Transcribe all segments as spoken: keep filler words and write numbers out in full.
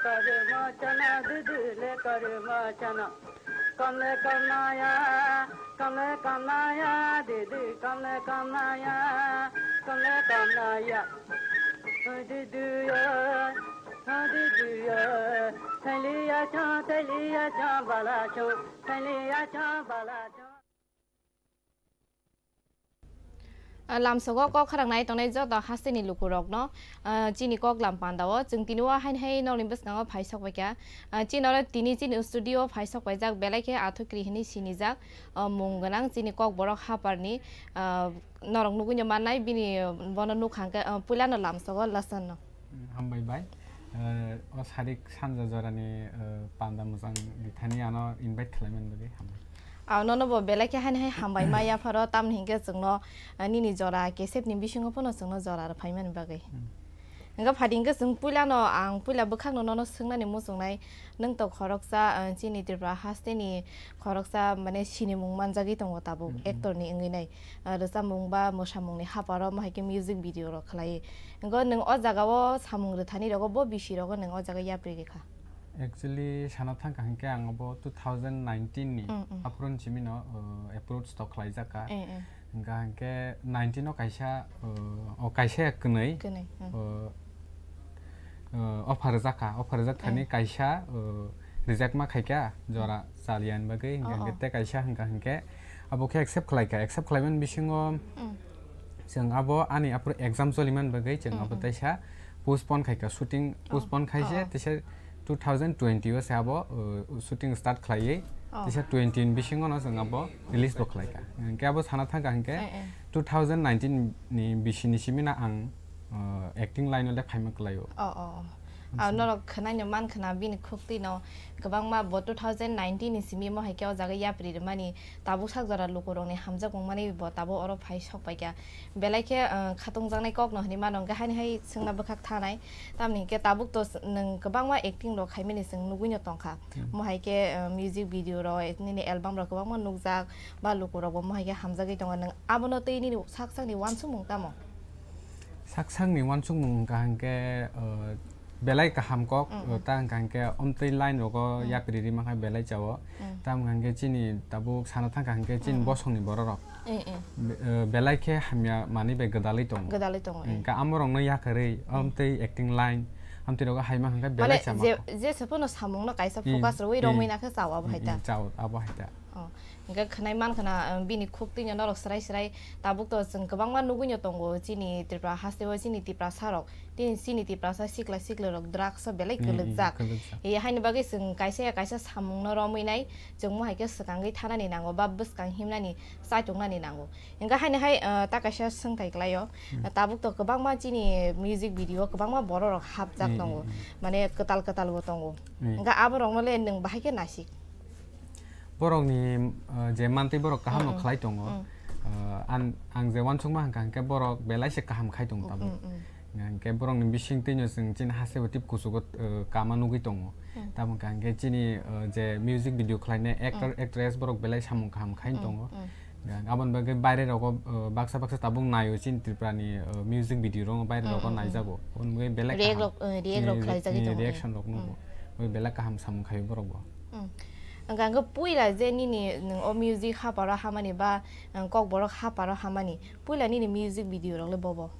Kare machana didi le kare machana. Kamle kamaya, kamle kamaya, didi kamle kamaya, kamle kamaya. Didi ya, didi ya, thaliya cha, thaliya cha, bala cha, thaliya cha, bala cha. Ah, lamsogo kok kharang nai tongnai joto hasteni lukurokno, ah, chini kok lam pandao. Chwng tini o hain hai nokni bwskango phai sok paikha. Ah, chini oro tini chini studio phai sok paijak, belai khe Athukri hwnwi sinijak, ah, mung gwnang chini Kokborok haparni, ah, norok nugui no mannai bini, bono nukha hwnkhe, ah, puilano lamsogo lasanno. Mm, hambai bai. Eh, o sarik sanja jorani, eh, panda mwchang bithani ano invite khlaimani bagwi hambai. Ah, nono bo belai khe haini hai hambai ma yapharo, tamni hinkhe chwngno, ah, nini jora kesepni bisingo phano chwngno jora rw phaimani bagwi. Hmm. Hwnkhe phadi hinkhe chwng puilano, ang puila bwkhakno nono swngnani muchungnai, nwng to khoroksa, ah, chini Tripura hasteni khoroksa, mane, sinimung manjagwi tongo tabuk, hmm, hmm, actorni wngwi nai. Ah, rwchapmung ba mwsamungni haparo mo hai khe music video rok khlai. Hwnkhe nwng o jaga o samung rwthani rogo bo bisi rogo nwng o jaga yapri rikha? Actually, sana thangkha hwnkhe ang obo two thousand nineteen ni, mm, mm, aphuru simi no, uh, approach to khlaijakha. Eh, eh. Hwnkha hwnkhe nineteen o kaisa, uh, o kaisa ya kwnwi, kwnwi, mm, uh, uh, offer rwjakha, offer rwjak thani, eh, kaisa, uh, reject ma khaikha, jora, mm, chaliya ni bagwi, hwnkha, oh, hwnkhe, oh, tei kaisa hwnkha hwnkhe abo khe accept khlaikha, accept khlaimani bisingo, mm, chwng abo ani aphuru exam cholimani bagwi chwng, mm, abo, mm, teisa postpone khaikha, shooting, oh, postpone khaise, oh, oh, teisa two thousand twenty o se abo, uh, shooting start khlaiwi, oh, teisa twenty ni bisingo no chwng abo release bo khlaikha. Hwnkhe abo sana thangkha hwnkhe, eh, eh, two thousand nineteen ni bisi ni simi no ang, uh, acting line o le phaima kwlaio. Oh, oh, oh. Ah, norok khwnaino man khwna bini khuktwi no kwbangma bo two thousand nineteen ni simi mo hai khe o jaga yapri rwmani, tabuk sak jora lukurokni hamjakmung mani bo tabuk oro phai sok paikha. Belai khe, ah, khatungjaknai kokno hinwi mano, hwnkhe haini hai swngna bwkhak thanai. Tamni hwnkhe tabuk to s-, nwng kwbangma acting rok khaimani chwng nugui no tongkha. Hmm. Mo hai khe, ah, music video rok, nini album rok kwbangma nukjak, ba lukurok bo mo hai khe hamjagwi tongo. Nwng abono twi nini sak sakni uansukmung tamo? Sak sakni uansukmung hwnkha hwnkhe, ah, belai kaham kok, mm, mm, ta hwnkha hwnkhe omtwi line rogo, mm, yapri rima kha belai chao. Mm. Ta hwnkha hwnkhe chini tabuk sana thangkha hwnkhe chini, mm, mm, bosongni bororok. Eh, eh. Be-, eh, belai khe hamya manwi bai gwdalwi tongo. Gwdalwi tongo, eh. Hwnkhe amorokno yakarwi, mm, omtwi acting line, amtwi rogo haima hwnkhe belai, mane, chama je, kok. Jesa phano samungno kaisa, mm, focus rwwi, mm, romwi nakhe chao abo, mm, hai ta. Mm, chao abo hai ta. Oh, hwnkhe khwnai man khwna, um, bini khuktwino norok swrai swrai tabuk to chwng kwbangma nugui no tongo chini Tripura hasteo chini Tiprasa rok. Tini chini Tiprasa sikla sikla rok drugs o belai, mm, kwlwkjak. Mm, kwlwkjak. E, haini bagwi chwng kaisa ya kaisa samungno romwi nai, chwng mo hai khe swkangwi thanani nango ba bwskang himnani chaitungnani nango. Hwnkhe haini hai, uh, ta kaisa swngthai kwlaio. Mm. Tabuk to kwbangma chini music video o kwbangma borok rok hapjak, mm, tongo. Mm, mm. Mane kwtal kwtal bo tongo. Mm. Hwnkhe abo rokno le nwng bahai khe naisik? Borokni, uh, je mantwi borok kaham no, mm, mm, khlai tongo. Mm. Uh, an-, ang je uansukma hwnkha hwnkhe borok belai se kaham khai tongo tabuk. Mm, mm. Hwnkhe borokni bisingtwino chwng chini hasteo tip kuchugo, uh, kama nugui tongo. Mm. Tamo hwnkha hwnkhe chini, uh, je music video khlainai actor, mm, actress borok belai samung kaham khai, mm, tongo. Mm. Aboni bagwi baire rogo, uh, baksa baksa tabuk naio chini Tripura ni, uh, music video rogo baire rogo, mm, mm, mm, naijago. Aboni bagwi belai kaham. React rok, uh, react rok, eh, khlaijagwi, eh, tongo, eh. Reaction rok nugo. Mm. Bagwi belai kaham samung khaio borok bo. Mm. Hwnkha hwnkhe puila je nini nwng o music haparo hamani ba, uh, kokborok haparo hamani, puila nini music video rok le bobo?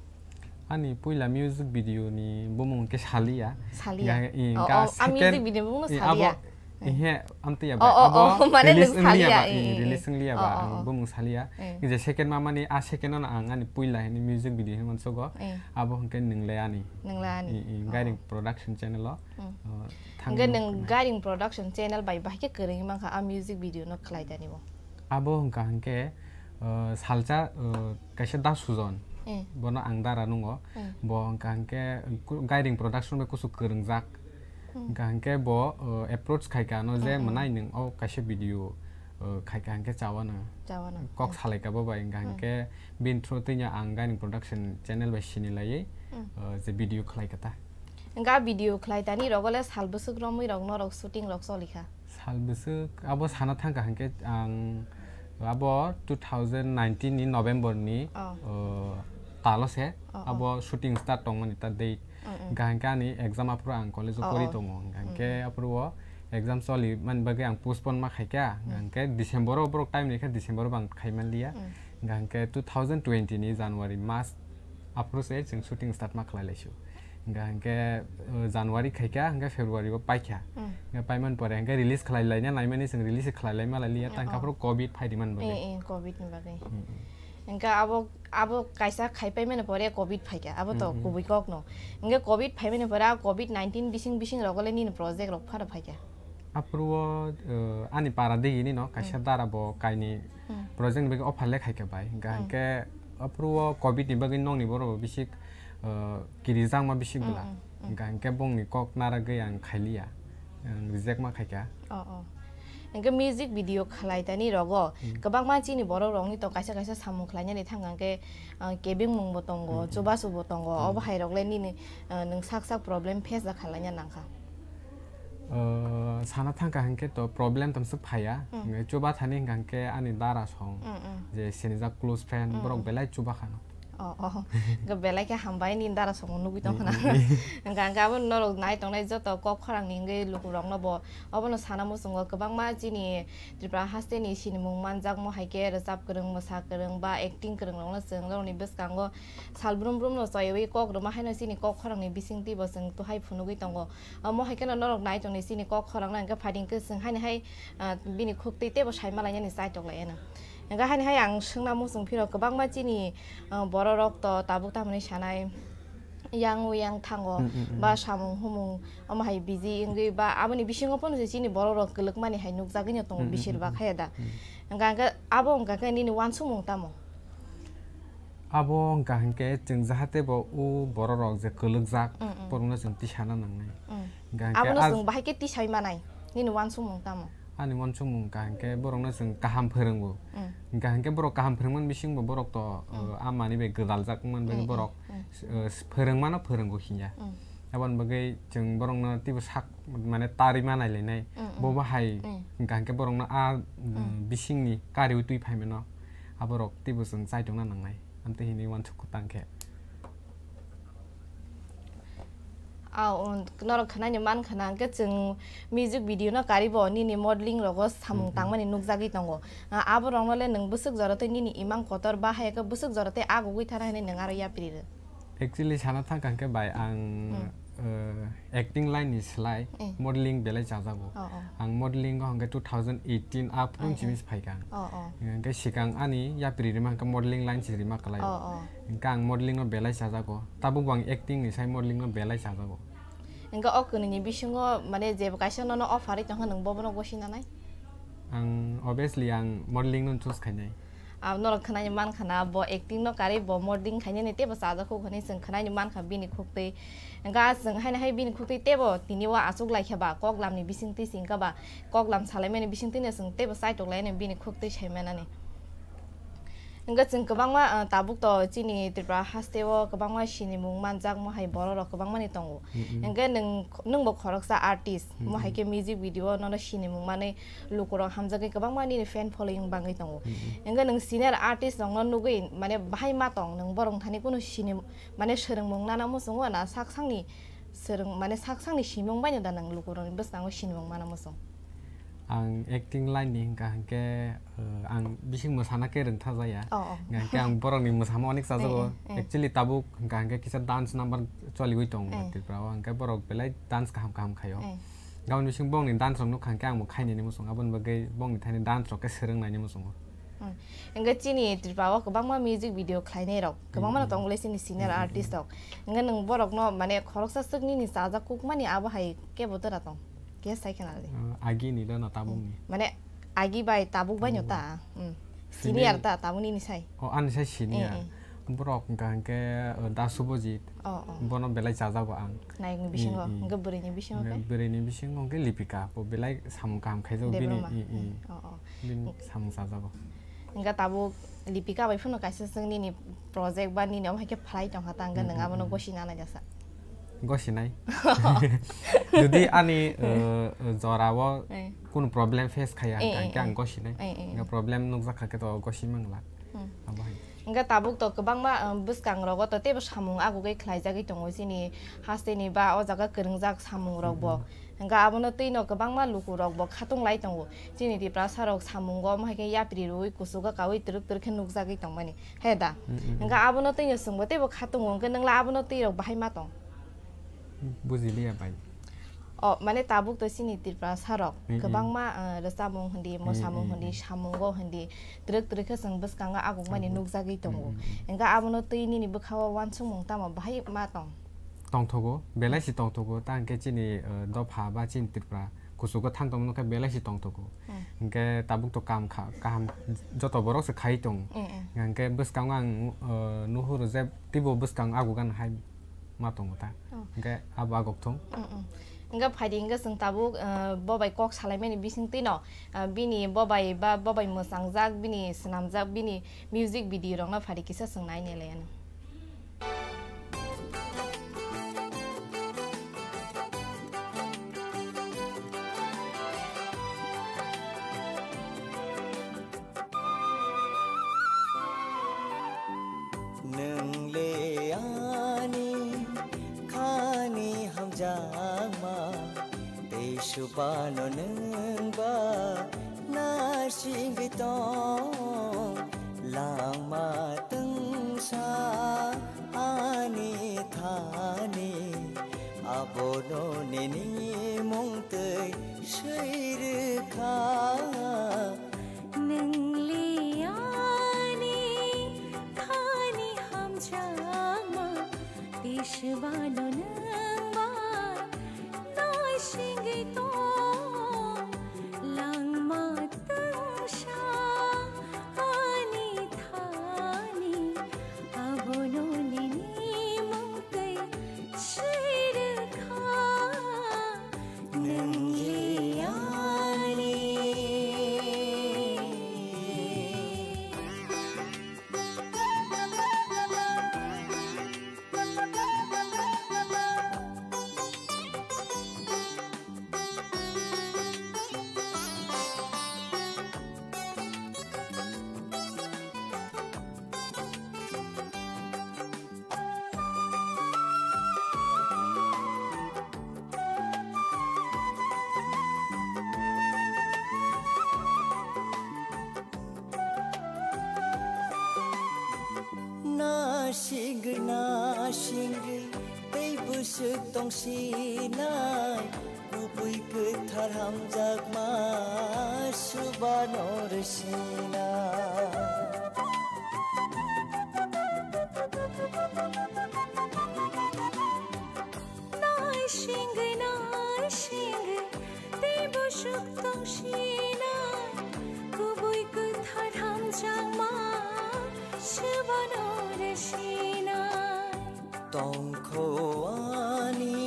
Ani puila music video ni bumung khe Saliya. Saliya. Hwnkha, eh, oh, hwnkha oh, a second, music video bumung no eh, Saliya. Abo, eh, he, amtwi ya oh, ba. Oh, abo oh, mane release nwng wngli ya Saliya, ba, eh, eh, eh, release wngli ya ba, oh, ang oh, bumung Saliya. Eh. Hwnkhe je second ma mani, a second no ang ani puila hini music video hini mansugo. Eh. Abo hwnkhe Nwng Le Ani. Nwng Le Ani. Eh, eh, oh, Gairing oh. Production channel o. Hmm. Oh, hwnkhe thangwi nwng nukna. Gairing Production channel bai bahai khe kwrwngwi mankha a music video no khlai dani bo. Abo hwnkha hwnkhe, uh, salsa, uh, kaisa da sujon. Eh. Bono ang dara nungo. Eh. Bo hwnkha hwnkhe ku-, Gairing Production bai kusu kwrwngjak. Hmm. Hwnkha hwnkhe bo, uh, approach khaikha ano je, hmm, hmm, mwnai nwng o kaisa video, uh, khaikha hwnkhe chawano. Chawano. Kok, hmm, salaikha bo bai hwnkha, hmm, hwnkhe bini through twi no ang Gairing Production channel bai sini laiwi, hmm, uh, je video khlaikha ta. Hwnkha video khlai tani rogo le sal bwswk romwi rok norok shooting rok cholikha. Sal bwswk abo sana thangkha hwnkhe ang abo two thousand nineteen ni November ni, oh, o, talo se, Oh, oh. abo shooting start tongmani ta date. Mm, mm. Hingkha hingke ani exam aphuru ang college o Oh, pori oh. tongo. Hingkha Mm, hingke mm. aphuru o exam choli mani bagwi ang postpone ma khaikha. Mm. Hingkha hingke December o borok time rikha, December o bang khai manliya. Mm. Hingkha hingke two thousand twenty ni January mas aphuru se chwng shooting start ma khlai laisio. Hingkha hingke, uh, January khaikha, hingkha February o paikha. Mm. Hingkha paiman pore hingkha release khlai laina naimani chwng release khlai lai ma lailiya, Oh, tangkha oh. aphuru covid phai di man bagwi. Eh, eh, covid ni bagwi. Mm, mm. Hingkha abo, abo kaisa khai paimani pore covid phaikha, abo to Mm, mm. kubui kok no. Hingkhe covid phaimani pore a covid nineteen bising bising rogo le nini project rok phano phaikha. Aphuru o, uh, ani para digini no kaisa Mm. dara bo kaini Mm. project ni bagwi offer le khaikha bai. Hingkha Mm. hingkhe aphuru o covid ni bagwi nokni borok bo bisik, uh, kirijakma bisik Mm, bwla. mm, mm. Hingkha hingkhe bongni kok naragwi ang khailiya. Ang reject ma khaikha. Oh, oh. Hingke music video khlai tani rogo Hmm. kwbangma chini borok rokni to kaisa kaisa samung khlainani thangkha hingke, ah, kebengmung bo tongo, Hmm, hmm. chubachu bo tongo, Hmm. obo hai rok le nini, ah, nwng sak sak problem face da khlaina nangkha. Ah, sana thangkha hingke to problem tamswk phaiya. Hmm. Hingke chuba thani hingka hingke ani dara song Hmm, hmm. je sinijak close friend Hmm, borok hmm. belai chuba khano. Oh, oh. Hingke belai khe hambai nini dara song nugui tongkha na. Hmm, hmm, hmm. Hingka hingke abo norok nai tongnai joto kok khorang ni hingke luku rok no bo Obono sana muchungo kwbangma chini Tripura haste ni sinimung manjakmo hai khe rwchap kwrwng, mwsa kwrwng ba acting kwrwng rokno chwng norokni bwskango sal brum brum no choiwi kok rwma haino chini kok khorang ni bisingtwi bo chwng tuhai phunugwi tongo. Omo hai kheno norok nai tongni chini kok khorang no hwnkhe phaiding khe chwng haini hai, ah, bini khuk twi teibo sai ma lainani chaitok lai ano. Hwnkhe haini hai ang swngna muchung phiro kwbangma chini, ah, borok rok to tabuk tamoni sanai. Yang o yang thango, Mm, mm, mm. ba samung humung, omo hai busy wngwi ba aboni bisingo phano se chini borok rok kwlwkmani hai nukjagwi no tongo, Mm, mm, bisir mm, ba mm. khaya da. Mm. Hwnkha hwnkhe abo hwnkha khe nini uansukmung tamo? Abo hwnkha hwnkhe chwng jahate bo o borok rok je kwlwkjak, Mm, mm. borokno chwng tisana nangnai. Mm. Hwnkha hwnkhe Abono a- chwng bahai khe tisai manai, nini uansukmung tamo? Ani uansukmung hwnkha hwnkhe borokno chwng kaham phwrwngo. Mm. Hwnkha hwnkhe borok kaham phwrwngmani bisingbo borok to, Mm. uh, a manwi bai gwdaljak wngmani bagwi Mm, mm, borok, mm. uh, s-, phwrwngmano phwrwngo hinya. Mm. Aboni bagwi chwng borokno teibo sak mane tarwi ma nailainai. Mm, mm. Bobo hai Mm. hwnkha hwnkhe borokno a, mm, Mm. bisingni kariwi twi phaimano aborok teibo chwng chaitokna nangnai. Amtwi hinwi uansukgo tangkhe. Ah, um, norok khwnani mankha na, hwnkhe chwng music video no karibo nini modeling rogo samung Mm, mm. tangmani nukjagwi tongo. Ah, aborokno le nwng bwswk jora tei nini imang kotor ba hai khe bwswk jora tei agugwi thana hinwi nwng aro yapri rw? Actually, sana thangkha hwnkhe bai ang, Mm. uh, acting line ni slai Eh. modeling belai chajago. Oh, oh. Ang modeling o hwnkhe two thousand eighteen a phung Eh, eh. chini se phaikha ang. Oh, oh. Hwnkhe sikang ani yapri rima hwnkhe modeling line se rima kwlai. Oh, oh. Hwnkhe ang modeling no belai chajago. Tabuk bo ang acting ni sai modeling no belai chajago. Hwnkhe o kwnwi ni bisingo mane jebo kaisa nono offer ri tongkha nwng bobono gosi nanai? Ang obviously ang modeling no choose khainai. Ah, norok khwnani mankha na bo acting no karwi bo modeling khainani teibo chajakhuk hwnwi chwng khwnani mankha bini khuktwi. Hwnkhe chwng haino hai bini khuktwi teibo tini o achuk laikha ba koklam ni bisingtwi se wngkha ba koklam salaimani bisingtwino chwng teibo chaitok laino bini khuktwi saimanani. Hwnkhe chwng kwbangma, ah, tabuk to chini Tripura haste o kwbangma sinimung manjakmo hai borok rok kwbangmani tongo. Mm, mm. Hwnkhe nwng, nwng bo khoroksa artist, mo hai Mm, mm. khe music video o nono sinimung manwi lukurok hamjagwi kwbangma nini fan following bangwi tongo. Mm, mm. Hwnkhe nwng senior artist rokno nugwi mane bahai ma tong nwng borok thani kunu sini mane swrwngmung nana muchungo na sak sakni swrwng mane sak sakni simung baino da nwng lukurokni bwskango sinimung mana muchung? Ang acting line ni hwnkha hwnkhe, uh, ang bising mwsana khe rwngthajaya. Oh, oh. Hwnkha hwnkhe ang borokni mwsamo onek chajago. Eh, eh, eh. Actually tabuk hwnkha hwnkhe kisa dance number choliwi tongo Eh. Tripura o, hwnkhe borok belai dance kaham kaham khaio. Eh. Gabon bising bongni dance rok nukha hwnkhe ang bo khainani muchung, aboni bagwi bongni thani dance rok khe swrwng nani muchungo. Hmm. Hwnkhe chini Tripura o kwbangma music video khlainai rok, kwbangma no Hmm, hmm. tongo le chini senior Hmm, hmm, artist hmm. rok. Hwnkhe nwng borok no mane khoroksa swk nini chajak kukmani abo hai kebo dora tong? Khe sai khna di. Uh, agi ni da na tabuk ni. Hmm. Mane agi bai tabuk bai no Tabuk bai. ta. Hmm. Senior. Senior ta tabuk nini sai. Oh, ani sai senior. Eh, eh. Borok hwnkha hwnkhe, uh, Da Subhajit. Oh, oh. Bono belai chajago ang. Nayok ni bisingo, Mm, mm. hwnkhe bwrwi ni bisingo Hwnkhe khe? bwrwi ni bisingo hwnkhe Lipika, bo belai samung kaham khaijak bini, Debbarma. mm, mm. Mm, oh, oh. Bini samung chajago. Hwnkhe tabuk Lipika bai phano kaisa chwng nini project ba nini omo hai khe phalai tongkha ta, hwnkhe Mm, nwng mm, abono mm. gosi nanai jasa. Gosinai. Jodi ani, uh, uh, jora o Eh. kunu problem face khaya Eh, hwnkhe eh, hwnkhe ang eh. gosinai. Eh, eh, Hwnkhe eh. problem nukjak kha khe to gosi mangla. Hmm. Abo hai. Hwnkhe tabuk to kwbangma, um, bwskang rogo to teibo samung agugwi khlaijagwi tongo chini hasteni ba o jaga kwrwngjak samung rokbo. Hwnkhe abono twino kwbangma lukurokbo khatung lai tongo. Chini Tiprasa rok samungo omo hai khe yapri rwui kuchugo kaui twrwk twrwk khe nukjagwi tongmani. He da? Hwnkhe abono twino chwngbo teibo khatungo, hwnkhe nwngla abono twirok bahai ma tong? Bujiliya bai. O, mane tabuk to chini Tiprasa rok kwbangma, uh, rwchapmung hindi, mosamung hindi, samungo hindi, twrwk twrwk khe chwng bwskango agukmani nukjagwi tongo. Hwnkhe abono twi nini bwkhao uansukmung tamo bahai ma tong? Tongthogo, belai si tongthogo, ta hwnkhe chini, uh, dopha ba chini Tripura kuchugo thang tongmani khe belai si tongthogo. Hwnkhe tabuk to kam kha, kaham joto borok se khai tong. Hwnkhe bwskango ang, uh, nuhuru je teibo bwskang agugan hai ma tongo ta. Hwnkhe abo agok thung. Hwnkhe phaidi hwnkhe chwng tabuk, uh, bobai kok salaimani bising twino, uh, bini bobai ba bobai mwchangjak, bini swnamjak, bini music video rokno phaidi kisa chwng nai nai lai anw. Nwng le ani khani hamjakma, tei subano nwng ba nasingwi tong. Langma twngsa ani thani, abono nini mung twi swi rwkha. Nwng le ani khani hamjakma, tei swbano nwng ba naisingwi tong. Langma twngsa ani thani, abono nini mung twi swi rwkha. Nwng le ani. Nasingwi, nasingwi, tei bwswk tongsinai, kubui kwthar hamjakma subano rwsinai. Naisingwi, naisingwi, tei bwswk tongsinai, kubui kwthar hamjakma subano rwsinai. Tongkho ani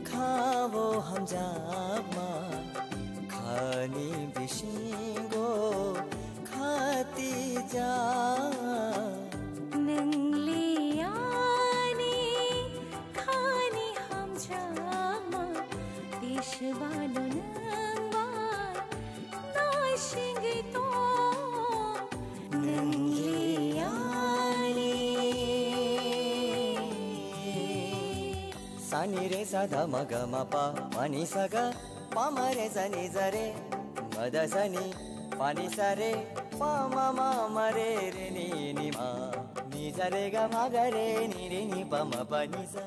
khao hamjakma, khani bisingo khatijak. Nwng le ani khani hamjakma, tei swbano nwng ba naisingwi tong. Nwng le ani. Sani re sa da ma ga ma pa, ma ni sa ga, pa ma re sa ni sa re, ma da sa ni, pa ni sa re, pa ma ma ma re re ni ni ma, ni sa re ga ma ga re ni re ni pa ma pa ni sa.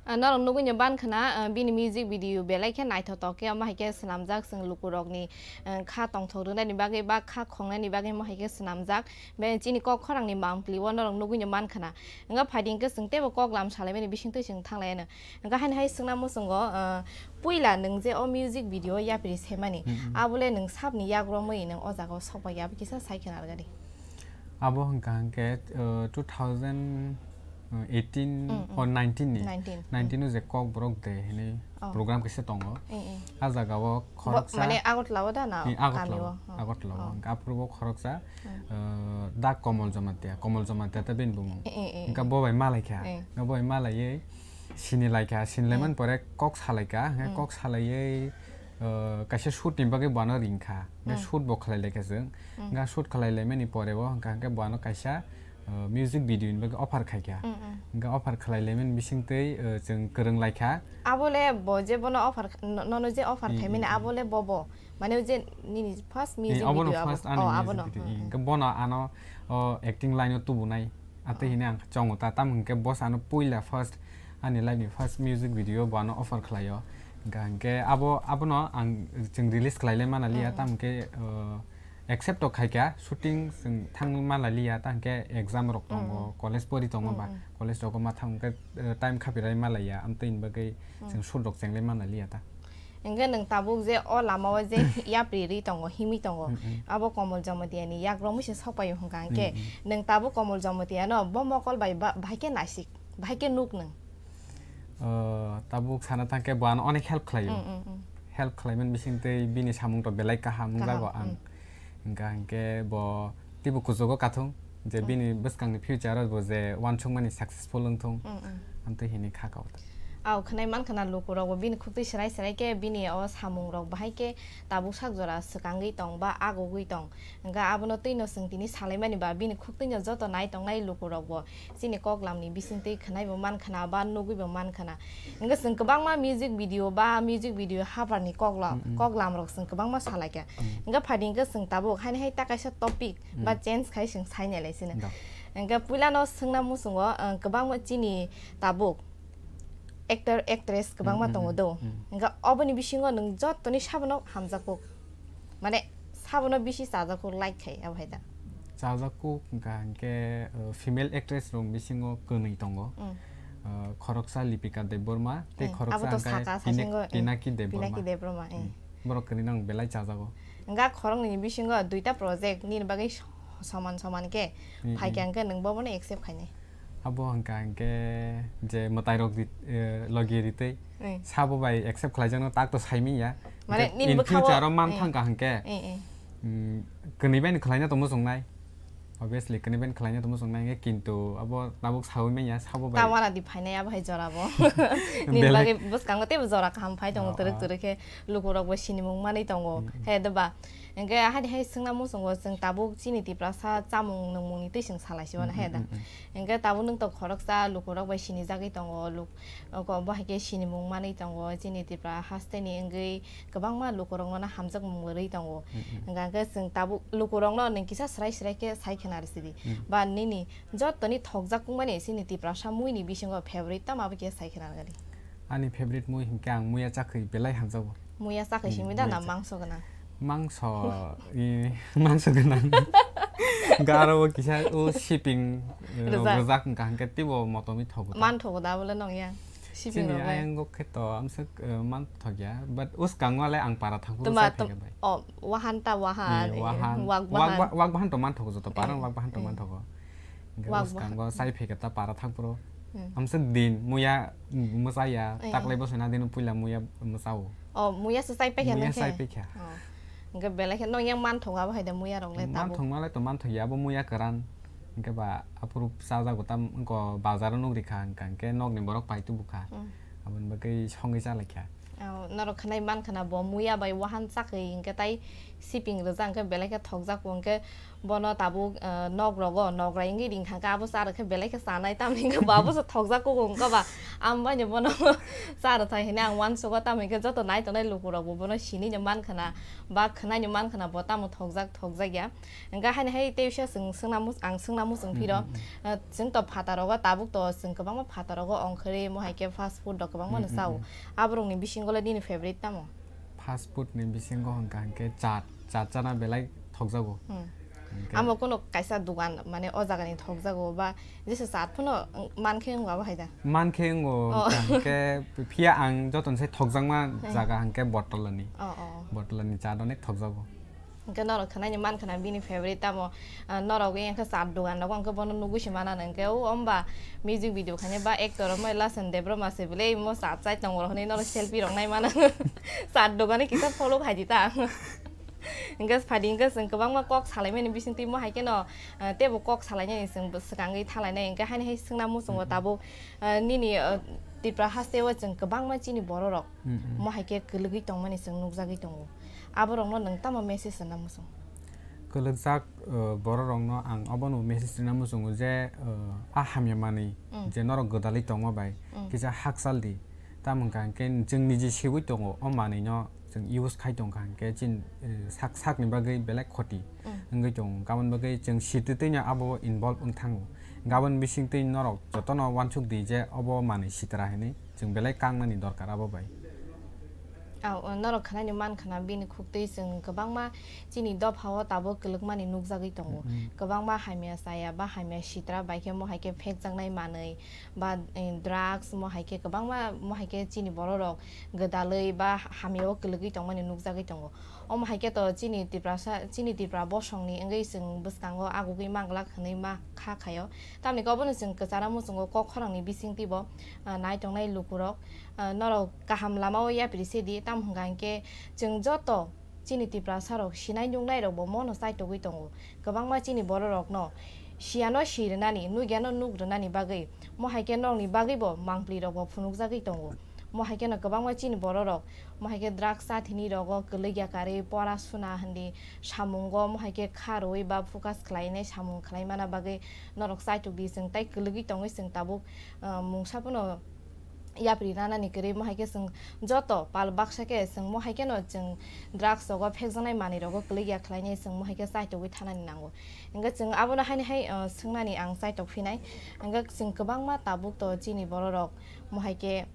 Ah, norok nugui no ban khna, ah, bini music video belai khe naithotok khe, omo hai khe swnamjak chwng lukurokni, ah, kha tongthok rwnani bagwi ba kha khongnani bagwi omo hai khe swnamjak. Be chini kok khorangni mangpili o norok nugui no man khna. Wngkha phaidi hwnkhe chwng teibo kok lam salaimani bisingtwi chwng thanglaiyano. Wngkha haino hai swngna muchungo, ah, puila nwng je o music video yapri semani, abole nwng sabni yagromwi nwng o jaga o sokbai ya, abo kisa sai khna rwgadi. Abo hwnkha hwnkhe, uh, two thousand eighteen or nineteen ni, nineteen. Nineteen o je Kokborok Day hinwi program kaisa tongo. A jaga o khoroksa mane Agartala o da na? Agartala o. Agartala o. Hwnkhe aphuru bo khoroksa, uh, da Komol Jamatia, Komol Jamatia ta bini bumung. Hwnkhe bo bai malaikha. Hwnkhe bo bai malaiwi sinilaikha, sinilaimani pore kok salaikha, hwnkhe kok salaiwi uh, kaisa shoot ni bagwi bo ano ring kha. Hwnkhe Hmm. shoot bo khlai lai kha chwng. Hmm. Hwnkhe shoot khlai lai mani pore bo hwnkha hwnkhe bo ano kaisa, uh, music video ni bagwi offer khai kha. Hmm, hmm. Hwnkhe offer khlai lai mani bising twi, uh, chwng kwrwng lai kha. Abo le bo je bono offer kh-, no-, nono je offer Hmm, khai mani hmm, hmm. abo le bo bo. Mane je nini first Eh, music abono video abo. First ani Oh, music abono. Video. Hmm, hmm. Hwnkhe bono ano, o, acting line o tubunai. Atwi Oh. hini ang chongo ta, tamo hwnkhe bo ano puila first ani life ni first music video bo ano offer khlaio. Hwnkha hwnkhe abo, abono ang chwng release khlai lai mana liya, Mm, mm. tamo hwnkhe, uh, accept to khaikha, shooting chwng thang mana liya, ta hwnkhe exam rok tongo, Mm, mm. college pori tongo Mm, ba, mm. college rogo ma thang hwnkhe, uh, time khapirai malaiya, amtwi ni bagwi Mm. chwng shoot rok chenglai mana liya ta. Hwnkhe nwng tabuk je o lama o je yapri ri tongo, himwi tongo, Mm, mm. abo Komol Jamatia ni yak romwi se sokpaio hwnkha hwnkhe, Mm, mm. nwng tabuk Komol Jamatia no bo mokol bai ba-, bahai khe naisik, bahai khe nuk nwng. Uh, tabuk sana thangkhe bo ano onek help khlaio. Mm, mm, mm. Help khlaimani bisingtwi bini samung to belai kaham Kaham, wngjago ang. Mm. Hwnkha hwnkhe bo teibo kuchugo kathung je Mm. bini bwskangni future o bo je uansukmani successful wngthung. Mm, mm. Amtwi hini kha kau ta. Au khwnai mankha na lukurok bo bini khuktwi swrai swrai khe bini o samung rok bahai khe tabuk sak jora swkangwi tong ba agugwi tong. Hwnkha abono twino chwng tini salaimani ba bini khuktwino joto nai tongnai lukurok bo chini koklamni bisingtwi khwnaibo mankhwna ba nugwibo mankhwna. Hwnkhe chwng kwbangma music video ba music video habarni kokla-, Mm, mm. koklamrok chwng kwbangma salaikha. Mm. Hwnkhe phaidi hwnkhe chwng tabuk haini hai ta kaisa topic ba Mm. change khai chwng sainai lai sino. Da. Hwnkhe puilano swngna muchungo, uh, kwbangma chini tabuk actor, actress kwbangma Mm, mm, tongo mm, do. Mm. Hwnkhe oboni bisingo nwng jotoni sabono hamjakgo. Mane sabono bisi chajakgo like khai abo hai da. Chajakgo hwnkha hwnkhe, uh, female actress rok bisingo kwnwi tongo. Mm. Uh, khoroksa Lipika Debbarma, tei Mm. khoroksa Abo to hwnkhe saka Pina-, sasingo, mm. Pinaki Debbarma. Pinaki Debbarma, eh. Mm. Borok kwnwi no ang belai chajago. Hwnkha khoroknwi bisingo duita project nini bagwi so-, soman soman khe Mm, phaikha mm. hwnkhe nwng bobono accept khainai. Abo hwnkha hwnkhe je mwtairok rit-, eh, logi ritwi Mm. sabo bai accept khlaijakno tak to saimanya. Mane Hwnkhe nini in bwkhao future o man Mm. thangkha hwnkhe, Mm, mm. mm, kwnwi bai no khlaina tongmo chongnai. Obviously kwnwi bai no khlaina tongmo chongnai hwnkhe kintu abo tabuk saui manya sabo bai. Tawana di phainai abo hai jora bo. Nini Belai bagwi bwskango teibo jora kaham phai tongo Oh, twrwk oh. twrwk khe lukurok bo sinimung manwi tongo. Mm, mm. He doba. Hwnkhe haini hai swngna muchungo chwng tabuk chini Tiprasa chamung nungmungni twi chwng salai se mano, Mm, he mm, da? mm, mm. Hwnkhe tabuk nwng to khoroksa lukurok bai sinijagwi tongo, luk-, oko bo hai khe sinimung manwi tongo, chini Tripura hasteni wngwi kwbangma lukurokno hamjakmung rwi tongo. Mm, mm. Hwnkha hwnkhe chwng tabuk lukurokno nwng kisa swrai swrai khe sai khna rw sidi. Mm. Ba nini jotoni thokjak wngmani chini Tiprasa muini bisingo favorite tamo abo khe sai khna rw di. Ani favorite mui hinkhe ang muya chakhwi belai hamjago. Muya chakhwi Hmm, simi da muya na cha- mangso gwnang? Mangso, i, mangso gwnang. Garo o kisa o siping, eh, Rwjak. Rwjak wngkha hwnkhe teibo motomwi thogo ta. Man thogo da bole nong ya? Siping Chini rok le. Ayang o khe to amswk, eh, man thokya, but uskango le ang para thangphuru Tuma, sai tum-, phaikha bai. Oh, wahan ta wahan, Eh, eh, wahan. Wak Wak bahan. Ba-, wak bahan to man thogo joto, para Eh, wak bahan to eh. Man thogo. Hwnkhe Wak uskango bahan. Sai phaikha ta para thangphuru. Hmm. Amswk din muya mwchaya, Eh. Taklai bwswina din puila muya mwchao. Oh, muya se sai paikha Muya nang khe? Sai paikha. Oh. Hwnkhe belai khe nong yang man thok abo hai da muya rok le Man tabuk. Thok ma le to man thok ya, abo muya kwran. Hwnkhe ba aphuru chajago tam wngko bazar o nugri kha hwnkha hwnkhe nokni borok pai tubu kha. Hmm. Aboni bagwi songwi cha lai kha. Oh, norok khwnai man khna bo muya bai wahan chakwi hwnkhe tai siping rwjak hwnkhe belai khe thokjak hwnkhe Bono tabuk, eh, nok rogo, nok rai wngwi ring kha khe abo cha rw khe belai khe chanai, tamni hwnkhe bo abo se thokjak kugo wngkha ba. Ang bai no bono cha rw thai hwnwi ang uansugo, tamo hwnkhe joto nai tongnai lukurok bo bono sinwi no man khna, ba khwnai no man khna bo tamo thokjak, thokjak ya. Hwnkhe haini hai tei usa chwng swngna mus-, ang swngna muchung phiro, Mm, mm, mm. eh, chwng to phataro go tabuk to chwng kwbangma phataro go ongkhorwi mo hai khe fast food rok kwbangma no Mm, mm, chao. mm. Aborokni bisingo le nini favorite tamo? Fast food ni bisingo hwnkha hwnkhe chaat, chaat chana belai thokjago. Hmm. Hwnkhe Amo kuno kaisa dugan, mane, o jagani thokjago ba jesa chaat phano mankhe wngwa bo hai da? Mankhe wngo, Oh. Hwnkha hwnkhe phiya ang jotono sai thokjakma Hmm. jaga hwnkhe Botolani. Oh, oh. Botolani chaat onek thokjago. Hwnkhe norok khwnai ni man khna bini favorite tamo, ah, norok wngkha chaat dugan rogo hwnkhe bono nugwi se mana hwnkhe o omba music video khainai ba actor rok mai Lasen Debbarma se bwlai mo chaat chai tongo rok hwnwi norok selfie rok nai mano. Chaat dogani kisa follow khai di ta. Hwnkhe phadi hwnkhe chwng kwbangma kok salaimani bisingtwi mo hai kheno, ah, teibo kok salainani chwng bw-, swkangwi thanglainai hwnkhe haini hai swngna muchungo Mhm. tabuk, ah, nini, ah, Tipra haste o chwng kwbangma chini bororok Hmm, hmm. mo hai khe kwlwgwi tongmani chwng nukjagwi tongo. Aborokno nwng tamo message rwna muchung? Kwlwkjak, uh, bororokno ang obono message rwna muchungo je, uh, a hamya manwi Hmm. je norok gwdalwi tongma bai Hmm. kisa hakchal di. Tamo hwnkha hwnkhe chwng niji siwi tongo, o manwino chwng use khai tongkha hwnkhe chini, uh, sak sakni bagwi belai khoti Hmm. wngwi tongo. Aboni bagwi chwng sitwtwino abo involve wng thango. Gabon bisingtwi norok jotono uansuk di je obo manwi sitra hinwi, chwng belai kangnani dorkar abo bai. Au, o norok khwnani man khwna bini khuktwi chwng kwbangma chini dophao tabuk kwlwkmani nukjagwi tongo. Mm-mm. Kwbangma hamya chaya ba hamya sitra bai khe mo hai khe phekjaknai manwi ba, eh, drugs mo hai khe kwbangma mo hai khe chini bororok gwdalwi ba hamyao kwlwgwi tongmani nukjagwi tongo. Omo hai khe to chini Tiprasa, chini Tipra bosongni wngwi chwng bwskango agugwi manglak hwnwi ma kha khaio. Tamni khe obono chwng kwcharo muchungo kok khorangni bisingtwibo, ah, nai tongnai lukurok, ah, norok kaham lamao yapri se di, tamo hwnkha hinkhe chwng joto chini Tiprasarok sinai nuknairokbo mono chaitogwi tongo. Kwbangma chini bororokno siyano si rwnani, nukyano nuk rwnani bagwi, mo hai khe norokni bagwibo mangpli rokbo phunukjagwi tongo. Mo hai kheno kwbangma chini bororok, mo hai khe drugs chathini rogo kwlwikya karwi pora suna hindi samungo, mo hai khe kha rwui ba focus khlainai samung khlaimana bagwi norok chaitok di chwng tai kwlwgwi tongwi chwng tabuk, ah, mungsa phano yapri ranani kwrwi, mo hai khe chwng joto pal baksa khe chwng mo hai kheno chwng drugs rogo phekjaknai manwi rogo kwlwikya khlainai chwng mo hai khe chaitogwi thanani nango. Hingkhe chwng abono haini hai, ah, swngnani ang chaitok phinai. Hingkhe chwng kwbangma tabuk to chini bororok mo hai khe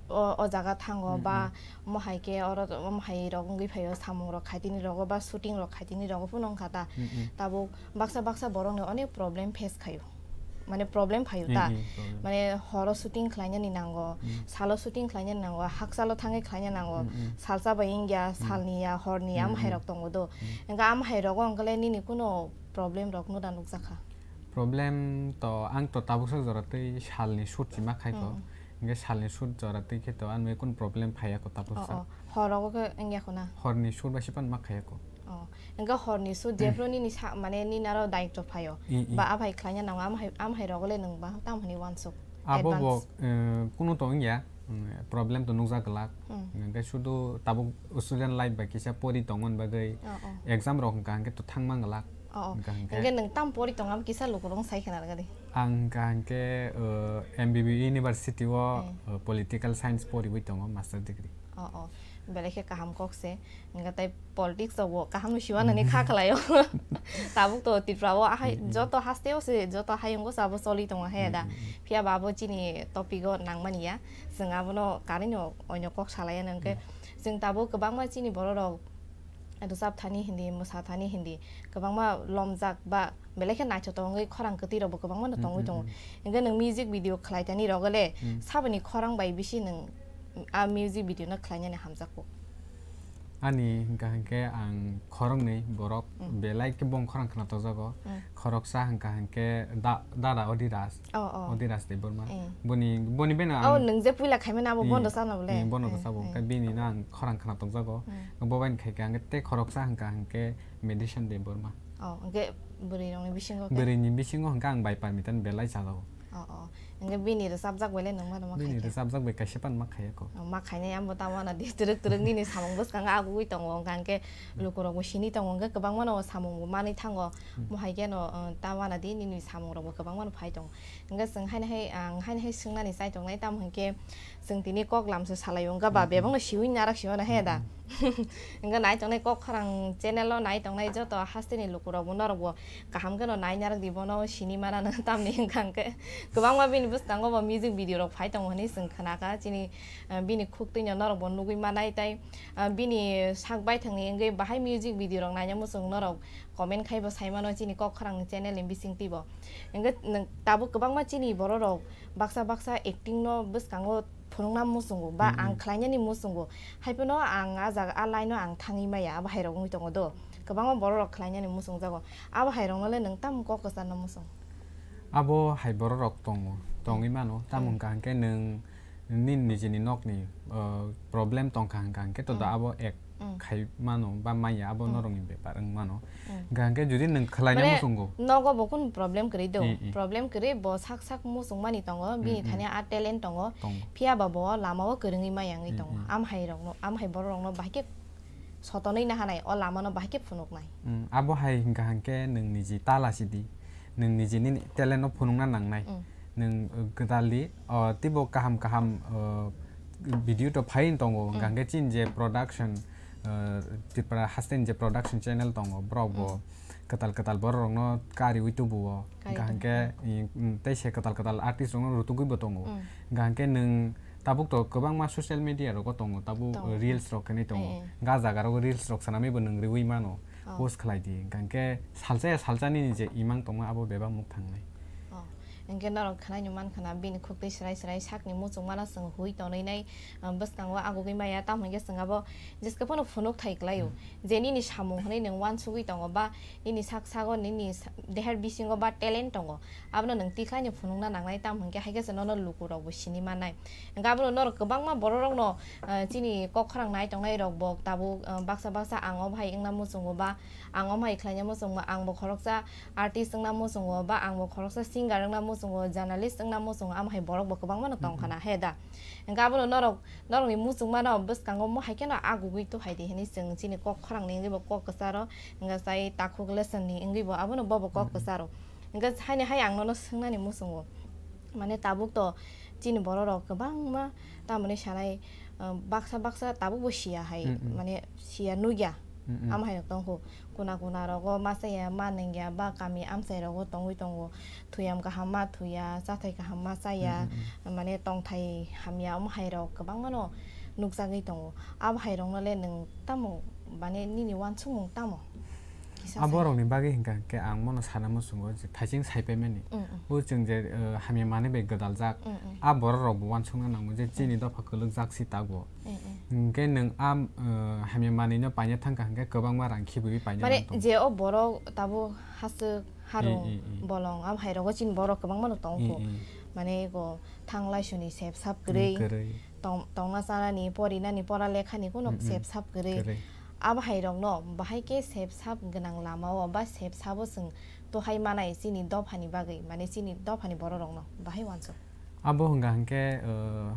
o, o jaga thango Mm, ba mm. mo hai khe oro, mo hai rok wngwi phaio, samung rok khaitini rogo ba shooting rok khaitini rogo phano wngkha ta. Mm, mm. Tabuk baksa baksa borokni onek problem face khaio, mane problem phaio Mm, ta. Mm, problem. Mane horo shooting khlainani nango, Mm. salo shooting khlainani nango, hakchalo thangwi khlaina nango, Mm, mm. salsa bai wngya, Mm. salni ya, horni ya, Mm, amhai mm. rok tongo do. Mm. Hingkhe amhai rogo wngkhe le nini kuno problem rok nuda nukjakha? Problem to ang to tabuksa jora tei salni shoot si ma khai kho. Mm. Hingke salni shoot jora twi khe to ani kunu problem phaiya kho tabuksa. Oh, oh. Hor rogo khe wngya kho na? Horni shoot bai se pan ma khaiya kho. Oh. Hingke horni shoot jephru nini sa, mane nini aro daityo phaio. I, i. Ba a phai khlaina nango, am hai, am hai rogo le nwng ba tam hwnwi uansuk? Abo bo, Advance. Eh, kunu to wngya, mm, problem to nukjak glak. Hmm. Hingke sudu tabuk student life bai kisa pori tongmani bagwi Oh, oh. exam rok hingka hingke to thangma glak. Oh, oh. Hingka hingke. Hingke nwng tam pori tong, am kisa lukurok sai khna rwgadi. Ang hingka hingke, eh, M B B University o, Eh. eh, political science poriwi tongo, master degree. Oh, oh. Belai khe kaham kok se. Hingke tai politics o bo kaham no siwa nani kha khlaio. Tabuk to Tripura o ahai Mm, mm. joto haste o se, joto hayung o se abo choli tongo he Mm, da. mm, mm. Phiya ba abo chini topic o nangmani ya. Chwng abono karino oino kok salaiya nangkhe. Mm. Chwng tabuk kwbangma chini borok rok rwchap thani hindi, mwsa thani hindi, kwbangma lomjak ba belai khe naithotok wngwi khorang kwtwi rokbo kwbangma no Mm, tongwi mm, tongo. mm. Hingke nwng music video khlai tani rogo le Mm. saboni khorang bai bisi nwng a music video no khlainani hamjakgo? Ani hingka hingke ang khoroknwi borok Mm. belai khe bong khorang khna tokjago. Mm. Khoroksa hingka hingke da-, dada Odiras. Oh, oh. Odiras Debbarma. Eh. Boni, boni beno Oh, ang nwng je puila khaimani abo Eh, bondo sana bole? eh, bondo Eh, sabo. eh. Hingke bini no ang khorang khna tokjago. Mm. Bo bai khai khe ang tei khoroksa hingka hingke Medicine Debbarma. Oh, hingke bwrwi rokni bisingo khe? Bwrwini bisingo hingke ang bai parmitan belai chajago. Oh, oh. Hingke bini rwchapjak bai le nwng mano ma Bini khai khe? rwchapjak bai kaisa pan ma khaiya ko. Oh, ma khainai ambo ta wana di twrwk twrwk nini samung bwskango agugwi tongo, hingka hingke lukurokbo sini tongo, hingke kwbangmano samungbo manwi thango. Hmm. Mo hai kheno, uh, ta wana di nini samungrokbo kwbangmano phai tongo. Hingke chwng haino hai, ang haino hai swngnani chai tongnai, tamo hingke chwng tini kok lamso salaio, wngkha ba Mm, mm. bebakno siwi narak siwano he da. Mm, Wngkha nai tongnai kok khorang channel o nai tongnai joto hasteni lukurokbo norokbo kaham kheno nai narak di, bono sini manano tamni wngkha hingke kwbangma bini bwskango bo music video rok phai tongo hinui chwng khnakha, chini, ah, bini khuk twino norokbo nugui manai tei, ah, bini sak baithangni wngwi bahai music video rok naina muchung norok comment khaibo saimano chini kok khorang channel ni bisingtwibo. Hingke nwng tabuk kwbangma chini bororok baksa baksa acting no bwskango phunukna muchungo ba Mm, ang mm. khlainani muchungo. Haiphano ang a jaga, a line o ang thangwi maya, abo hai rok wngwi tongo do. Kwbangma bororok khlainani muchungjago. Abo hai rokno le nwng tamo kok kwcharno muchung? Abo hai bororok tongo, tongwi mano. Tamo Mm. hwnkha hwnkhe nwng nini nijini nokni, uh, problem tongkha hwnkha hwnkhe to da Mm. abo ek Mm. khai mano ba maya, abo Mm. norokni bepar wng mano. Mm. Hingkha hingke jodi nwng khwlaina Mane, muchungo. nogo bo kunu problem kwrwi do. Mm, mm. Problem kwrwi bo sak sak muchungmani tongo, bini Mm, mm. thani a talent tongo. Tongo. Phiya ba bo lama o kwrwngwi maya wngwi Mm, tongo. mm. Am hai rokno, am hai borok rokno bahai khe sotonwi nahanai, o lama no bahai khe phunuknai. Mm, abo hai hingkha hingke nwng niji tala sidi. Nwng niji nini talent no phunukna nangnai. Mm. Nwng, uh, gwdaldi, uh, teibo kaham kaham, uh, video to phai tongo, Mm. hingkha hingke chini je production, uh, Tripura haste ni je production channel tongo, borok bo Mm. kwtal kwtal borok rokno kariwi tubuo. Kari Hingkha tubu. hingke, i, mm, tei se kwtal kwtal artist rokno rutugwi bo tongo. Mm. Hingkha hingke nwng tabuk to kwbangma social media rogo tongo, tabuk Tongo. reels rok khenwi tongo. Eh, eh. Ga jaga rogo reels rok swnamwi bo nwng riwi mano. Oh. Post khlai di. Hingkha hingke salsa ya salsa nini je imang tongma abo bebak muk thangnai. Oh. Hingke norok khwnai ni man khna bini khuk twi srai srai sakni muchung mano chwng hui tonwi nai, um, bwskango agugwi maya, tamo hingke chwng abo jeska phano phunuk thai klai o. Hmm. Je nini samung hwnwi nwng uansugwi tongo ba nini sak sago nini sa-, deher bisingo ba talent tongo, abono nwng tikhlai ni phunukna nangnai, tamo hingke hai khe se nono luku rok bo sini mannai. Hingke abono norok kwbangma borok rok no, uh, chini kok khorang nai tongnai rok bo tabuk, uh, baksa baksa ang o bahai wngna muchungo ba ang o bahai khlaina muchungo, ang bo khoroksa artist wngna muchungo, ba ang bo khoroksa singer wngna muchungo, journalist wngna muchungo, amo hai borok bo kwbangma no tong Mm, mm. khana, he da? Hingke abono norok, norokni muchungmano bwskango mo hai kheno agugwi tu hai di hinui chwng chini kok khorangni wngwi bo kok kwcharo, hingke chai takhuk lesson ni wngwi bo abono bobo kok Mm, mm. kwcharo. Hingke haini hai ang nono swngnani muchungo, mane tabuk to chini borok rok kwbangma tamoni sanai, ah, baksa baksa tabuk bo siya hai, Mm, mm. mane siya nugya. Mm, mm. Amo hai tongkho. Kuna kuna rogo ma chaya, ma nengya, ba kami amchai rogo tongwi tongo. Thuyam kaham ma thuya, chathai kaham ma chaya, Mm, mm, mm. mane tongthai hamya, omo hai rok kwbangma no nukjagwi tongo. Abo hai rokno le nwng tamo, mane nini uansukmung tamo? Kisa Abo sai. rokni bagwi hingka khe ang mono sana muchungo je thaising sai paimani. Mm, mm. O chwng je, eh, hamya manwi bai gwdaljak, Mm, mm. a borok rok bo uansukna nango je chini Mm. dopha kwlwkjak si tago. Mm, mm. Hingke nwng a, eh, hamya manwi no paina thangkha hingke kwbangma rang khibiwi paina Mane nang tongo. je o borok tabuk haswk harung Eh, eh, eh. bolong, am hai rogo chini borok kwbangma no tong Eh, kho. eh. Mane go thang laisuni sep sap Mm, kwrwi, kwrwi. tong-, tongna chanani, porinani, pora lekhani kuno Mm, mm. sep sap kwrwi. Kwrwi. Abo hai rokno bahai khe sep sap gwnang lamao ba sep sabo chwng tohai manai chini dophani bagwi, mane chini dophani borok rokno bahai uansuk. Abo hwnka hwnkhe, uh,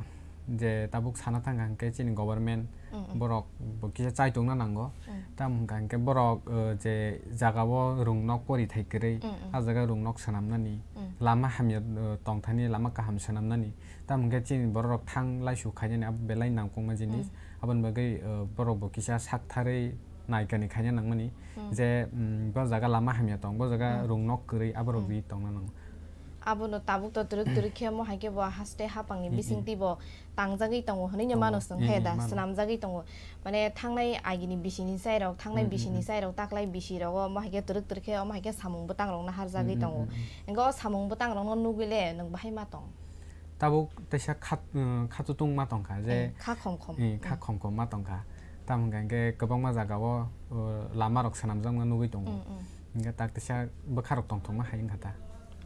je tabuk sana thangkha hwnkhe chini government Mm, mm. borok bo kisa chai tongna nango. Mm. Tamo hwnka hwnkhe borok, uh, je jagao rung nok pori thai kwrwi, Mm, mm. a jaga rung nok swnamnani, Mm. lama hamya, uh, tongthani lama kaham swnamnani. Tamo hwnkhe chini borok rok thang laisu khainani abo belai nangkukma jinis. Mm. Aboni bagwi, uh, borok bo kisa saktharwi naikani khaina nangmani Mm. je, mm, bo jaga lama hamya tong, bo jaga Mm. rung nok kwrwi aborok Mm. ri tongna nango. Abono tabuk to twrwk twrwk khe mo hai khe bo haste hapangni Mm, bising mm. twi bo tangjagwi tongo hwnwi no Tongo. mano chwng Mm, he mm, da mano. Swnamjagwi tongo. Mane thangnai agini bisini chai rok, thangnai Mm, mm, bisini mm. chai rok, taklai bisi rogo mo hai khe twrwk twrwk khe omo hai khe samung bwtang rok naharjagwi Mm, mm, tongo. mm, mm. Hingke o samung bwtang rok no nugwi le nwng bahai ma tong? Tabuk teisa khat, uh, khat tutung ma tongkha je Eh, kha khom khom. Eh, kha Mm. khom khom ma tongkha. Tamo hwnkha hwnkhe kwbangma jagao, uh, lama rok swnamjakma nugwi tongo. Mm, mm. Hingke tak teisa bwkha rok tongthokma hai wngkha ta.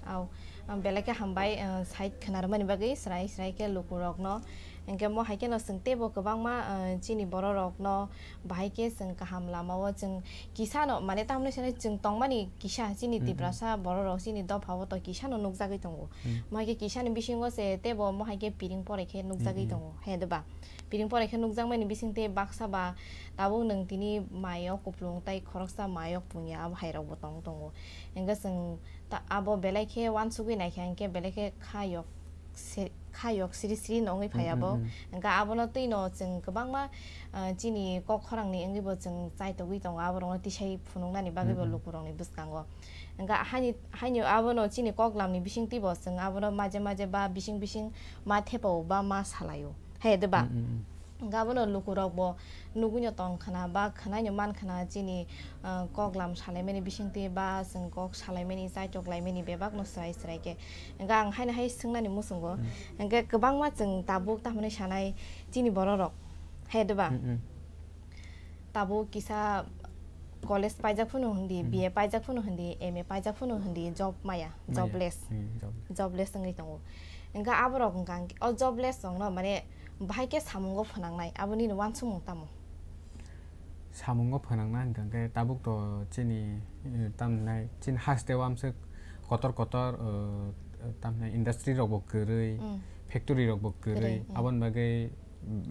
Au, um, belai khe hambai, uh, side khwnarwmani bagwi srai srai khe lukurokno. Hingke mo hai kheno chwng teibo kwbangma, uh, chini bororokno bahai khe chwng kaham lamao chwng kisano, mane tamoni sene chwng tongmani kisa chini Mm, mm. Tiprasa bororok chini dophao to kisano nukjagwi tongo. Mm. Mo hai khe kisani bisingo se teibo mo hai khe piring porai khe nukjagwi Mm, mm. tongo. He de ba? Piring porai khe nukjakmani bising tei baksa ba tabuk nwng tini mai o kuplung tei khoroksa mai o pungya abo hai rok bo tong tongo. Hingke chwng ta-, abo belai khe uansugwi naikha hingke belai khe kha yok se, kha yok siri siri no wngwi phai Mm, abo. mm, mm. Hingke abono twi no chwng kwbangma, ah, chini kok khorang ni wngwi bo chwng chaitogwi tongo, abo rok no tisai phunuknani bagwi bo Mm, mm. luku rok ni bwskango. Hingke haini, haini abono chini kok lam ni bising twi bo chwng abono maje maje ba bising bising ma thepa o ba ma salai o. He de ba? Mm, mm, mm. Hingke abono lukurok bo nugwino tong khna ba khwnaino man khna chini, ah, kok lam salaimani bisingtwi ba chwng kok salaimani, chaitok laimani bebakno swrai swrai khe. Hingke ang haino hai swngnani muchungo. Mm. Hingke kwbangma chwng tabuk tamoni sanai chini bororok. He de ba? Mm, mm. Tabuk kisa college paijak phano hindi, Mm. B A paijak phano hindi, M A paijak phano hindi, job maya, Maya. jobless. Hmm, jobless. Jobless wngwi tongo. Hingke aborok hingka hingke o jobless rokno mane bahai khe samungo phwnangnai, abo nini uansukmung tamo? Samungo phwnangna hwnkha khe tabuk to chini, eh, tamhinai chini haste o amswk kotor kotor, eh, tamhinai industry rok bo kwrwi, Mm. factory rok bo kwrwi, Kwrwi, mm. aboni bagwi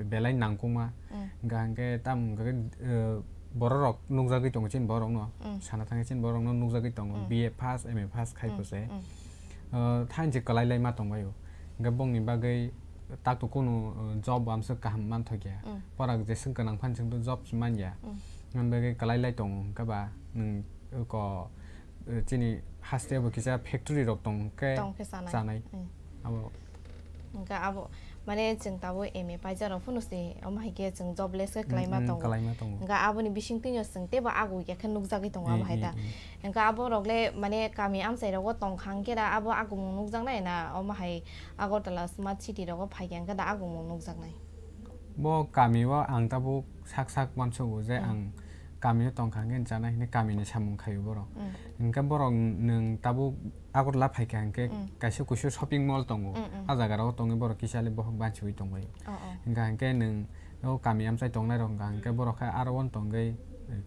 belai nangkukma. Mm. Hwnkha hwnkhe tam hwnkha khe, eh, borok rok nukjagwi tongo chini borok no, Mm. sana thangwi chini borok no nukjagwi tongo, Mm. B A pass, M A pass khai Mm, pose. mm. Uh, thainsi kwlai lai ma tongbaio. Hwnkhe bongni bagwi tak to kunu, uh, job bo amswk kaham manthokya. Mm. Bohrok jeswk gwnang phano chwngno job se manya. Mm. Aboni bagwi kwlai lai tongo hwnkhe ba nwng ko, uh, chini haste bo kisa factory rok tong khe Tong khe chanai. chanai. Mm. Abo. Hwnkhe abo mane chwng tabuk M A paijak rok phano se omo hai khe chwng jobless khe Mm, kwlaima mm, tongo. kwlaima tongo. Hwnkhe aboni bisingtwi no chwng teibo agukya khe nukjagwi tongo abo Mm, hai mm, ta. mm. Hwnkhe abo rok le mane kami amchai rogo tongkha hwnkhe da abo agumung nukjaknai na omo hai Agartala smart city rogo phaikha hwnkhe da agumung nukjaknai. Bo kami o ang tabuk sak sak uansukgo je Mm. ang kami o tongkha hwnkhe chanai hinwi kami ni samung khaio borok. Mm. Hwnkhe borok nwng tabuk Agartala phaikha hwnkhe Mm. kaisa kusu shopping mall tongo. Mm, mm. A jaga rogo tongwi borok kisa le bohok banchiwi tongbaio. Oh, oh. Hwnkha hwnkhe nwng o kami amchai tongnai rok hwnkha hwnkhe borok khe aro o tongwi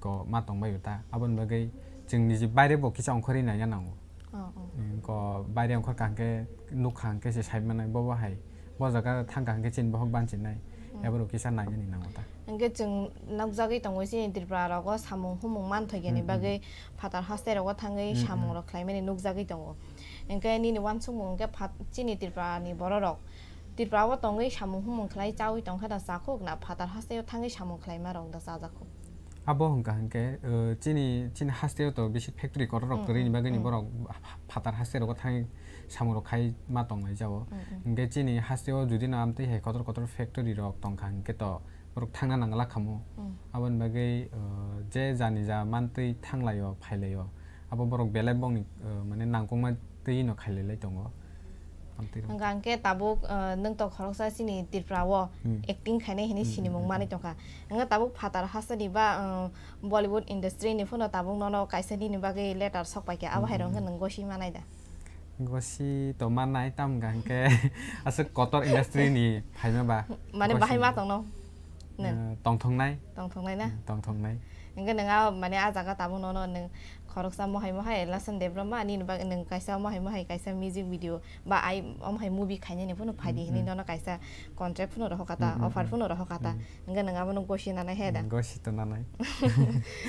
ko ma tongbaio ta. Aboni bagwi chwng niji baire bo kisa ongkhorwi naina nango. Oh, oh. Ko baire ongkhorkha hwnkhe nukha hwnkhe se sai manai bobo hai. Bo jaga thangkha hwnkhe chini bohok banchinai. Mm. Abo rok kisa nainani nango ta. Hwnkhe chwng nukjagwi tongo chini Tripura rogo samung humung manthokya ni Mm, mm. bagwi phatar haste rogo thangwi Mm, samung mm. rok khlaimani nukjagwi tongo. Hwnkhe nini uansukmung hwnkhe phat-, chini Tripura ni borok rok Tripura o tongwi samung humung khlai chawi tongkhe da chakhuk na phatar haste o thangwi samung khlaima rok da chajakhuk? Abo hwnkha hwnkhe, uh, chini, chini haste o to bisi factory kotor rok Mm, kwrwini mm, bagwi ni mm. borok phatar haste rogo thangwi samung rok khai ma tonglai jao. Mm, mm. Hwnkhe chini haste o jodi no amtwi hai kotor kotor factory rok tongkha hwnkhe to borok thangna nangla khamu. Mm. Aboni bagwi, uh, je jani ja mantwi thanglaio, phailaio. Abo borok belai bongni, uh, mane nangkukma twi no khailai lai tongo. Amtwi rok. Hwnkha hwnkhe tabuk, uh, nwng to khoroksa chini Tripura o Hmm. acting khainai hinwi Hmm, sinimung hmm, manwi hmm. tongkha. Hwnkhe tabuk phatar hasteni ba, uh, Bollywood industry ni phano tabuk nono kaisa nini bagwi letter sok paikha. Abo Hmm, hai rok hmm, hwnkhe hmm. nwng gosi manai da? Gosi to manai, tamo hwnkha hwnkhe aswk kotor industry ni phaima ba. Mane Gosi bahai ma manai. tongno? Nwng? Eh, tongthoknai. Tongthoknai na? Hmm, tongthoknai. Hwnkhe nwng a, mane a jaga tabuk nono nwng khoroksa mohai mohai Lason Debbarma nini bagwi nwng kaisa mohai mohai kaisa music video ba ai omo hai movie khainani phano phaidi Hmm, hinwi hmm. nono kaisa contract phano rohor kha ta, Hmm, hmm, offer hmm. phano rohor kha ta. Hmm. Hwnkhe nwng abono gosi nanai he da? Hmm, gosi to nanai.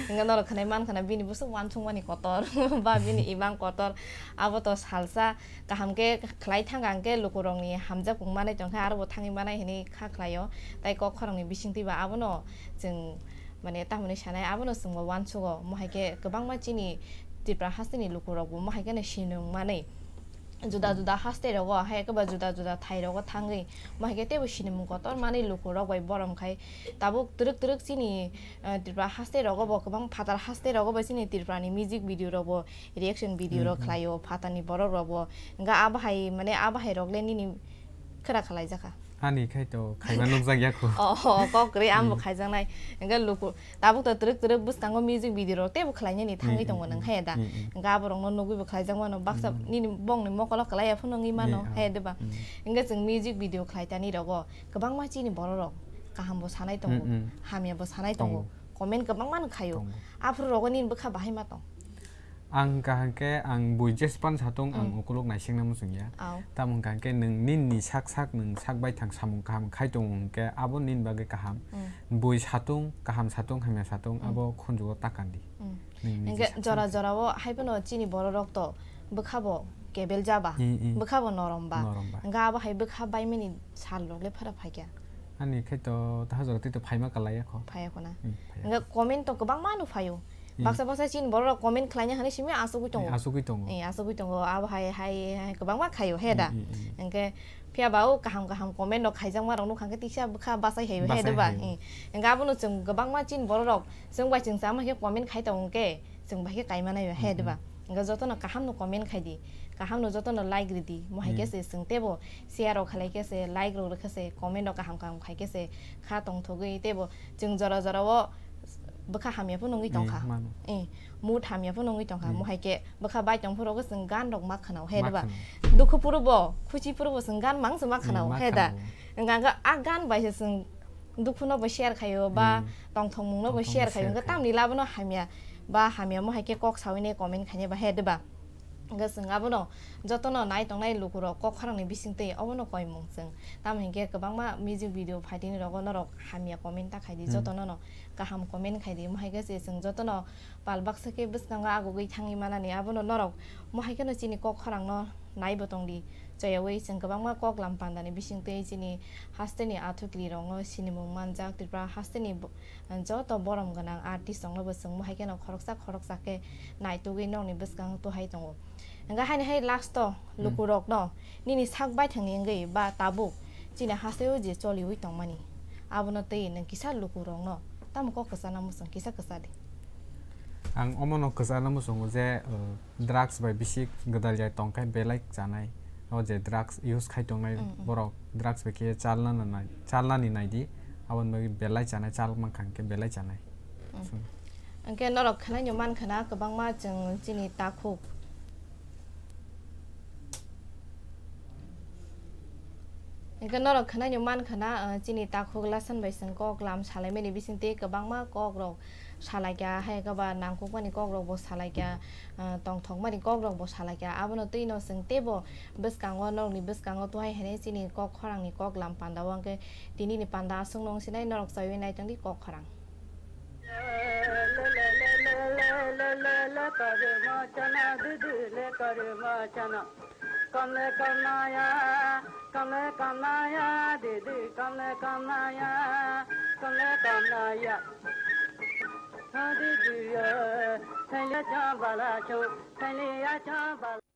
Hwnkhe norok khwnai man khna bini bwswk uansukmani kotor ba bini imang kotor. Abo to salsa kaham khe khlai thang ang khe lukurokni hamjakmung manai tongkha, aro bo thangwi manai hinwi kha khlaio. Tai kok khoroknwi bisingtwi ba abono chwng mane tamoni sanai abono chwngbo uansugo. Omo hai khe kwbangma chini Tripura hasteni lukurokbo omo hai kheno sinimung manwi juda juda haste rogo, hai khe ba juda juda thai rogo thangwi, omo hai khe teibo sinimung kotor manwi lukurok bai borom khai. Tabuk twrwk twrwk chini, eh, Tripura haste rogo bo kwbang phatar haste rogo bo chini Tripura ni music video rok bo reaction video rok Hmm, hmm. khlaio, phatar ni borok rok bo. Hwnkhe abo hai, mane abo hai rok le nini khera khalai jakha? Ani khai to khaiba nukjak ya kho. Oh, oh, kok kwrwi, ang bo Hmm. khaijaknai. Hwnkhe luku, tabuk to twrwk twrwk bwskango music video rok teibo khlainani thangwi Hmm, tongo hmm, nwng hmm. he da. Hmm, hmm. Hwnkhe abo rokno nugwi bo khlaijak mano, baksa Hmm. nini bongni mokolo kwlai ya phano wngwi mano, Hmm, he ah. diba? Hmm. Hwnkhe chwng music video khlai tani rogo kwbangma chini borok rok kaham bo sanai tongo, Hmm, hmm. hamya bo sanai tongo, Tongo. comment kwbangma no khaio. Tongo. Aphuru rogo nini bwkha bahai ma tong? Ang kaham khe ang bui jespan satung ang Hmm. ukuluk naisingna muchung ya. Au. Tamo hwnkha hwnkhe nwng nini sak sak nwng sak baithang samung kaham khai tongo hwnkhe abo nini bagwi kaham. Hmm. Bui satung, kaham satung, hamya satung, Hmm. abo khunjugo ta kandi. Hmm. Nwng niji Hwnkhe sak jora sak. jora o hai phano chini borok rok to bwkha bo kebel ja ba, Hmm, hmm. bwkha bo norom ba. Norom ba. Hwnkhe abo hai bwkha baimani sal rok le phara phaikha? Ani khai to ta jora twi to phaima kalai ya kho. Phai ya kho na. Hmm, phai ya. Hwnkhe comment to kwbangma no phaio. Hmm. Baksa baksa chini borok rok comment khlaina hinwi simi asugwi tongo. Eh, asugwi tongo. Eh, asugwi tongo. Abo hai, hai, hai kwbangma khaio, he da? Hmm, hmm, hmm. Hwnkhe phiya ba o kaham kaham comment rok khaijakma rok nukha hwnkhe tisa bwkha bachai haio, he Bachai da ba? haio. Eh, hwnkhe abono chwng kwbangma chini borok rok chwng bai chwng sama khe comment khai tongo hwnkhe chwng bai khe kaima naio, he Hmm, da ba? hmm. Hwnkhe jotono kaham no comment khai di, kaham no jotono like rw di, mo hai khe Hmm. se chwng teibo share rok khlai khe se, like rok rw khe se, comment rok kaham kaham khai khe se kha tongthogwi teibo chwng jora jora o bwkha hamya phano wngwi tongkha. Eh, mano. Eh, mood hamya phano wngwi tongkha. Eh. Mo hai khe bwkha bai tong phuru bo chwng gan rok ma khwnao, he da ba? Ma khwnao. Dukhu phuru bo, khuchi phuru bo chwng gan mang se ma Eh, khwnao, ma he da? khwnao. Hwnkha hwnkhe a gan bai se chwng dukhuno bo share khaio, ba Hmm. tongthokmungno bo Tongthokmung share khaio, share hwnkhe khaio. Tamni labono hamya, ba hamya mo hai khe kok sawi nai comment khainai ba he, diba? Hwnkhe chwng abono jotono nai tongnai lukurok kok khorangni bisingtwi obono koimung chwng. Tamo hinkhe kwbangma music video phaitini rogo norok hamya comment ta khaidi, Hmm. jotono no kaham comment khaidi, mo hai khe se chwng jotono pal baksa khe bwskango agugwi thangwi manani, abono norok mo hai kheno chini kok khorangno naibo tongdi. Choyawi chwng kwbangma kok lam pandani bisingtwi chini hasteni athuklirokno sinimung manjak, Tripura hasteni bo-, joto borom gwnang artist rokno bo chwng mo hai kheno khoroksa khoroksa khe naitugwi nokni bwskango tuhai tongo. Hwnkhe haini hai last o Hmm. lukurokno nini sak baithangni wngwi ba tabuk chini hasteo je choliwi tongmani, abono twi nwng kisa lukurokno tamo kok kwchana muchung kisa kwchadi. Ang omono kwchana muchungo je, uh, drugs bai bisi gwdalya tongkhe belai chanai. O je drugs use khai tongnai Hmm, hmm. borok drugs bai khe chalna nai, chalnani naidi. Aboni bagwi belai chanai, chal mankha hwnkhe belai chanai. Hmm. Chwng. Hwnkhe norok khwnaino mankha na kwbangma chwng chini takhuk. Hwnkhe norok khwnaino mankha na, ah, chini takhuk Lasan bai chwng kok lam salaimani bisingtwi kwbangma kokrok salaikha, hai khe ba nangkukmani kokrokbo salaikha, ah, tongthokmani kokrokbo salaikha. Abono twino chwng teibo bwskango, norokni bwskango tuhai hwnwi chini kok khorangni kok lam pandao hwnkhe tinini panda aswkno wngsinai, norok chaiwi naitongdi kok khorang. Kamle kamnaya, kamle kamnaya, didi kamle kamnaya, kamle kamnaya. Ha didi ya, thailia cha bala cha, thailia cha bala.